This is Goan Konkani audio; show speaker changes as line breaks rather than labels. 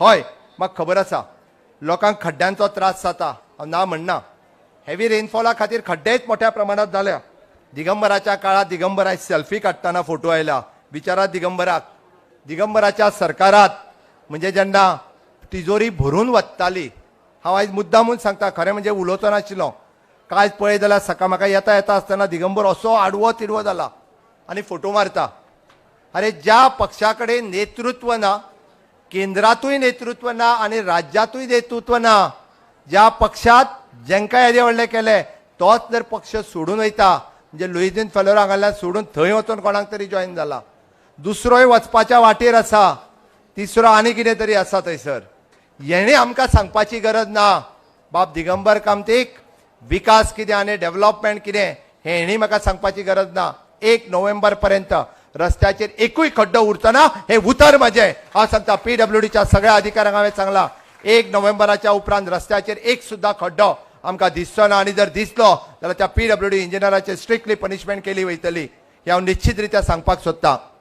हय, म्हाका खबर आसा लोकांक खड्ड्यांचो त्रास जाता, हांव ना म्हणना. हेवी रेनफॉला खातीर खड्डेच मोठ्या प्रमाणात जाल्या. दिगंबराच्या काळात दिगंबर आयज सेल्फी काडटना फोटो आयला. विचारात दिगंबराक, दिगंबराच्या सरकारात म्हणजे जेन्ना तिजोरी भरून वत्ताली. हांव आयज मुद्दामून सांगता, खरें म्हणजे उलोवचो नाशिल्लो. कांय पळय जाल्यार सकाळ म्हाका येता येता आसतना दिगंबर असो आडवो तिडवो जाला आनी फोटो मारता. अरे, ज्या पक्षा कडेन नेतृत्व ना, केंद्रातूय नेतृत्व ना आनी राज्यातूय नेतृत्व ना, ज्या पक्षात जेंकां येदे व्हडले केले तोच जर पक्ष सोडून वयता, म्हणजे लुईझीन फेलेरो हांगासरल्यान सोडून थंय वचून कोणाक तरी जॉयन जाला, दुसरोय वचपाच्या वाटेर आसा, तिसरो आनी कितें तरी आसा थंयसर. हेणे आमकां सांगपाची गरज ना. बाब दिगंबर कामतीक विकास कितें आनी डेव्हलपमेंट कितें हें हेणी म्हाका सांगपाची गरज ना. 1 नोव्हेंबर पर्यंत रस्त्याचेर एकूय खड्डो उरचो ना हें उतर म्हजें. हांव सांगता, पीडब्ल्यूडीच्या सगळ्या अधिकाऱ्यांक हांवें सांगलां, 1 नोव्हेंबराच्या उपरांत रस्त्याचेर एक सुद्दां खड्डो आमकां दिसचो ना आनी जर दिसलो जाल्यार त्या पीडब्ल्यूडी इंजिनियराचेर स्ट्रिक्टली पनिशमेंट केली वयतली, हें हांव निश्चित रित्या सांगपाक सोदतां.